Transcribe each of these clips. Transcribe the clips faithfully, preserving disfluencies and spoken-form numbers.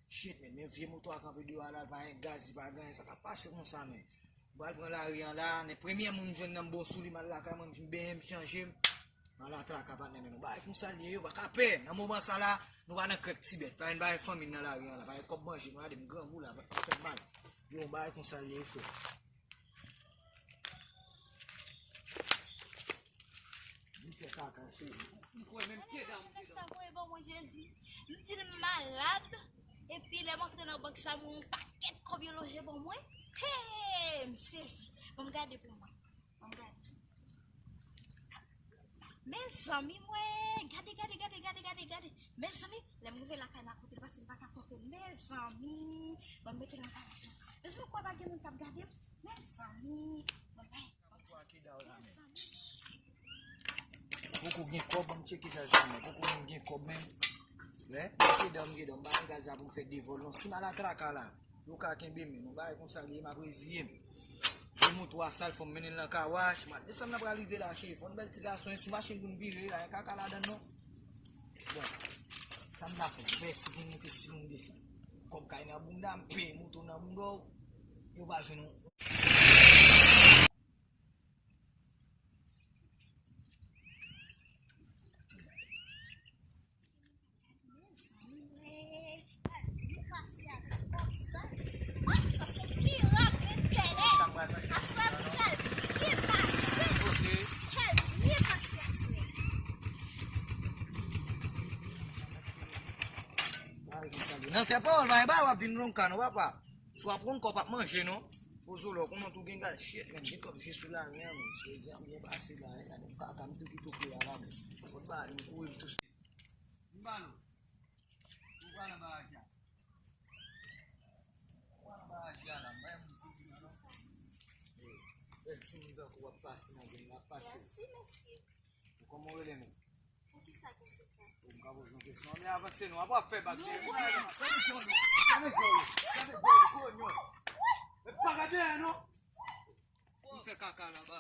Shit, men, men vye moto a kanpe deyò a la, pa gen gaz, li pa gen anyen, sa k ap pase konsa, men. M pral pran lari an la, men premye moun m jwenn nan m bon sou li, m al lakay mwen, m benyen, m chanje m. M al atraka patnè, men yon bagay konsa l ye, yo pa ka pè. Nan moman sa la, nou pa nan krèk ti bèt, pa gen, pa gen fanmi nan lari an la, pa gen kòb manje, nou gade m grangou la, fè m mal. Yo, yon bagay konsa l ye, frè. Li fè kaka, cheri. M kwè menm pye dam. Sa voye ban mwen, Jezi. M di l malad, epi lè m antre nan bank sa, m wè yon pakèt kòb yo lonje ban mwen. Hey, m sezi. Ban m gade pou mwen. Ban m gade. Mezanmi, mwen, gade, gade, gade, gade, gade, gade. Mezanmi, lè m rive lakay la, kote l pase, m pa ka konte l. Mezanmi, ban m mete l nan valiz mwen. Mezanmi, kwè pa gen moun k ap gade m. Mezanmi, ban m bay. Poko gen kòb, ban m tcheke sa, sa, men poko menm gen kòb menm. Lè, m gen dan, m gen dan, m pa gen gaz la pou m fè de vòl, non. Si m al atraka la, yo ka kenbe m, men yon bagay konsa li ye, m ap reziye m. Vye moto a sal, fò m mennen l nan kawash, m al desann nan pral rive la, cheri, fò n bèl ti gason, e sou machin pou n vire la, e kaka ladann, non. Bon, sa m ta fè, m fè si gen yon ti moun desann. Kòb kay nan bounda, m peye moto nan bounda w, yo pa jwenn yon. Nan tè pawòl, pa gen bagay w ap vin lonka non, papa. Si w ap ronk, w ap manje, non. Pozo lè w konnen tou gen gaz, shit, men gen kòb jis sou lari an, men. Se di an byen pase la, gade m kaka, m tou ki tou kle a la, men. Kot bagay, m kouri, m tou. M balo. M pral anba raja. M pral anba raja la, m pa yon moun sou vin nan, non. Bèl timoun tankou w ap pase nan gen la, pase. Mèsi, mesye. Ou kòman w rele menm? Poukisa kesyon sa? Ou m ka poze yon kesyon. Men avanse non, apa w ap fè bak dèyè m? Tande djòl ou, tande djòl ou, tande djòl ou, konyon. Men pa gade dèyè non. M fè kaka la, ba.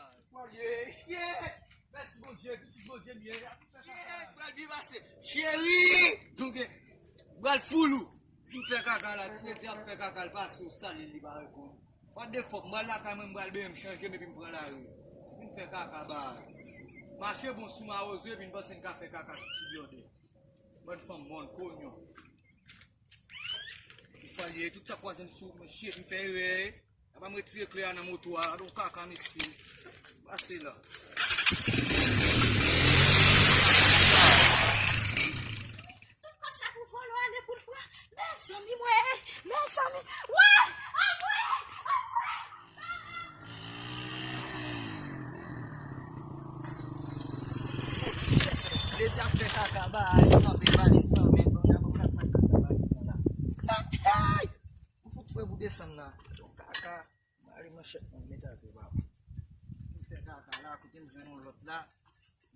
Mèsi Bondye, pitit Bondye m ye. Shit, pral byen pase. Cheri, nou gen, pral foul ou. M fè kaka la, ti nèg ap fè kaka, l pase, ou sale, li pa reponn. What the fuck, m pral lakay mwen, m pral benyen, m chanje m epi m pran lari. Vin fè kaka, ba. Mache bon sou mawozo epi n panse n ka fè kaka sou ti blòdè. Bann fanm mòn, konyon. Ou falye, tout sa kwaze m sou mwen, shit, m fè erè. Apa m retire kle a nan moto a, gade yon kaka mesye. Pase la. Tout kòb sa pou vòlò ale pou l pran. Mezanmi mwen, mezanmi. Woy! Anmwey! Anmwey! Lady ap fè kaka ba, li kanpe valiz nan men l, bon, gade yon kat sa k ap fè valiz nan la. Sa, hey! M fout fre pou desann nan. Yon kaka. Mare manchèt mwen, met atè, papa. M fè kaka la, kote m jwenn yon lòt la.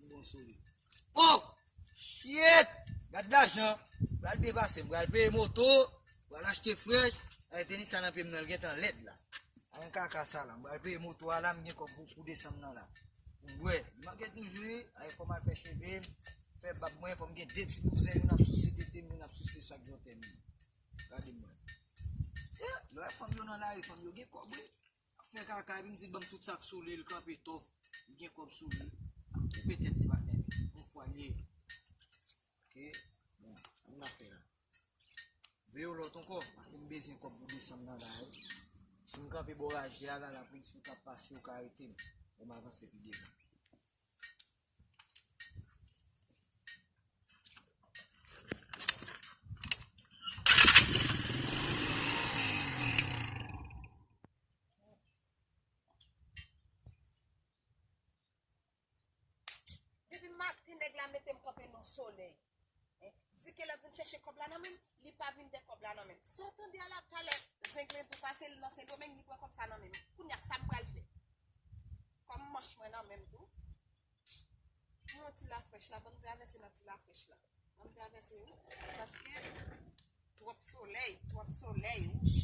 M bon sou li. Oh! Shit! Gad lajan. Pral depase m, pral peye moto, pral achte frèch. Ay, tenis sa nan pye m nan, l gentan lèd la. Ay, kaka sa la, m pral peye moto a la, m gen kòb pou, pou desann nan la. Pou bwè. M manke toujou, ay, fò m al fè cheve m, fè bab mwen, fò m gen de ti bouzen, youn ap souse tete m, youn ap souse chak zòtèy m. Gade mwen. Se, lè w wè fanm yo nan lari, fanm yo gen kòb, wi. Ap fè kaka, epi m di l ban m tout sa k sou li, l kanpe tòf, li gen kòb sou li. Ap koupe tèt li, patnè. Yon fwa l ye. Ok, bon, sa m ap fè la. Veye w lòt ankò, paske m bezwen kòb pou desann nan la, wi. Si m kanpe bò raje a la, lapli si w t ap pase, ou ka arete m. Bon, m avanse pi devan. Depi maten nèg la mete m kanpe nan solèy. Di ke l ap vin chèche kòb la nan men m, li pa vin dèyè kòb la nan men m. Si w tande a la talè, Zenglen tou pase, l nan Sendomeng, li pran kòb sa nan men m. Kounye a, sa m pral fè? Kòm manch mwen nan men m tou. Yon ti lafrèch la, ban m travèse nan ti lafrèch la. Ban m travèse, wi. Paske twòp solèy, twòp solèy, wouch.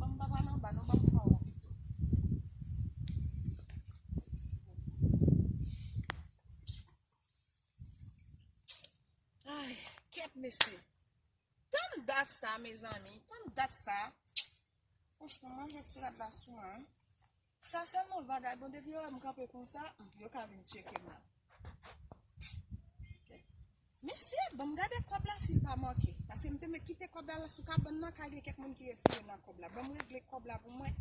Ban m pa pale anba, non, ban m fè yon pito. Ay, kèt mesye. Tann Dat sa, mezanmi. Tann dat sa. Franchman, manje ti rad la sou mwen. Sa sèlman vagabon, depi yo wè m kanpe konsa, yo ka vin tcheke m la. Mesye, ban m gade kòb la si l pa manke. Paske m te met kite kòb la sou kabann nan, ka gen kèk moun ki retire nan kòb la. Ban m regle kòb la pou mwen.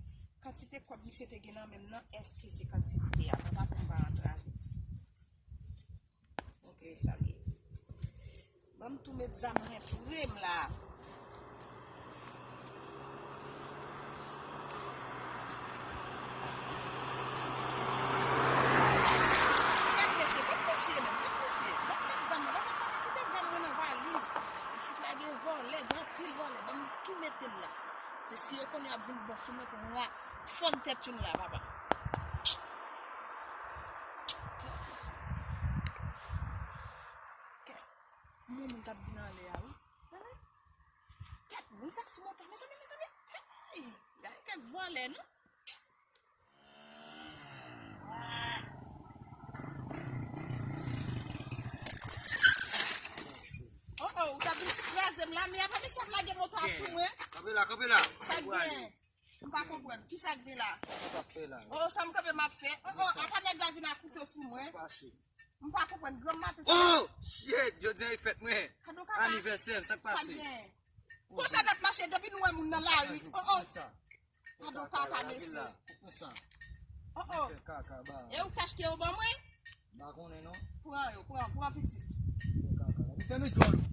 Kantite kòb misye te gen nan men m nan, èske se kantite a? Papa pou m pa antrave. Ok, sa li ye. Ban m tou met zam mwen pre m la. Gad mesye, gad mesye menm, gad mesye. Ban m met zam mwen, paske m pa ka kite zam mwen nan valiz. Isit la gen vòlè, gen anpil vòlè. Ban m tou mete l la. Se si yo konnen y ap vin bon sou mwen pou m ra fann tèt youn la, papa. Kèt, moun moun k ap vin anlè a, wi. Sa vre? Kèt, moun sa k sou moto, mezanmi, mezanmi. Hey, gade kèk vòlè, non? Oh, oh, ou ta vin kraze m la, men apa mesye ap lage moto a sou mwen? Kanpe la, kanpe la. Sa k gen? M pa konprann. Kisa k gen la? Sa k ap fè la? Oh, sa m kanpe m ap fè. Oh, oh, apa nèg la vin ak kouto sou mwen? Pase. M pa konprann. Granm maten sa. Oh, shit, jodi a e fèt mwen. Kado kaka. Anivèsè m, sa k pase? Sa k gen? Konsa n ap mache depi nou wè moun nan lari. Oh, oh. Kado kaka, mesye. Oh, oh. E ou k achte yo ban mwen? M pa konnen non. Pran yo, pran, pran pitit. Fè kaka. Fèmen djòl ou.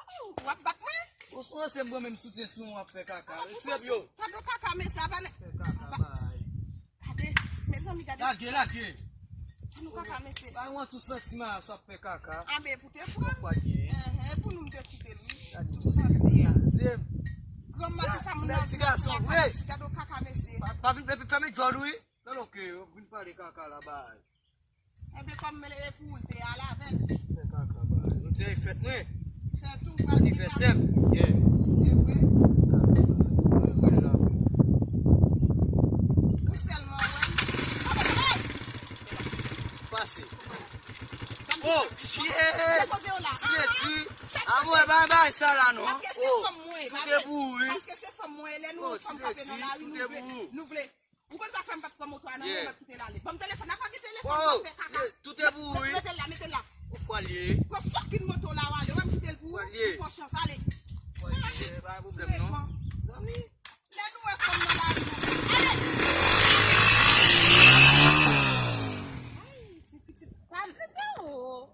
Oh, w ap bat mwen? Ou sou anse m pran menm soutyen sou w ap fè kaka. Retire yo. Kado kaka, mesye, apa nèg. Fè kaka, bay. Gade, mezanmi, gade. Lage, lage. Kado kaka, mesye. Bay wan tou santi ma sa w ap fè kaka. Anben, pou te pran. Fwa gen. Enhen, pou nou m te kite l, wi. Tou santi a. Zem. Granm maten sa moun nan ti gason, wi. Kado kaka, mesye. Pa, pa vin, epi fèmen djòl ou, wi. Tande ke, vin pale kaka la, bay. Enben, kòm e pou ou l te al avè l. Fè kaka, bay. Jodi a e fèt mwen. Fè tou, pral anivèsè m. Yeah. E vre? Kaka, bay. Mwen la. Ou sèlman wè m. Pase. Oh, shit! Depoze yo la. Ti ledi. A mwen, bay, bay sa la, non. Paske se fanm mwen. Tout e pou ou, wi. Paske se fanm mwen, lè nou fanm kanpe nan lari, nou vle, nou vle. Ou konn sa k fè m pa t pran moto a nan men w, m ap kite l ale. Ban m telefòn nan, pa gen telefòn, w ap fè kaka. Tout e pou ou, wi. Mete l la, mete l la. Ou fwa l ye. Pran fucking moto w la, w ale, w ap kite l pou ou. Ou fè w chans, ale. Fwa l ye, pa gen pwoblèm, non. Zanmi. Lè nou wè fanm nan lari, nou ale. Ay, ti pitit pa m, mesye, oh.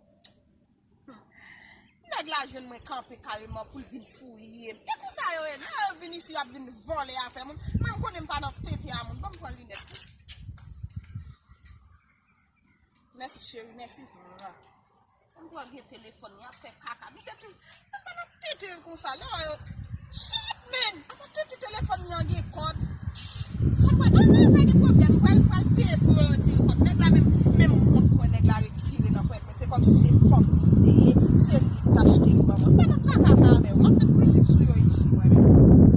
Nèg la jwenn mwen kanpe kareman pou l vin fouye m. E konsa yo ye, lè yo vin isi, y ap vin vòlè afè moun. Mwen, m konnen m pa nan tenten a moun. Ban m pran linèt. Mèsi, cheri, mèsi. Mwen pran vye telefòn, y ap fè kaka. Misye tou, mwen pa nan tenten konsa. Lè yo, shit, man! Apa tenten telefòn li an gen kòd? Sa mwen, oh non, pa gen pwoblèm. Pral, pral peye pou yo retire kòd. Nèg la menm, menm mont mwen, nèg la retire nan pwèt mwen. Se kòmsi se fanm li te ye, se li k t achte l ban mwen. Mwen pa nan kaka sa avè yo. M ap met prensip sou yo isi, mwen menm.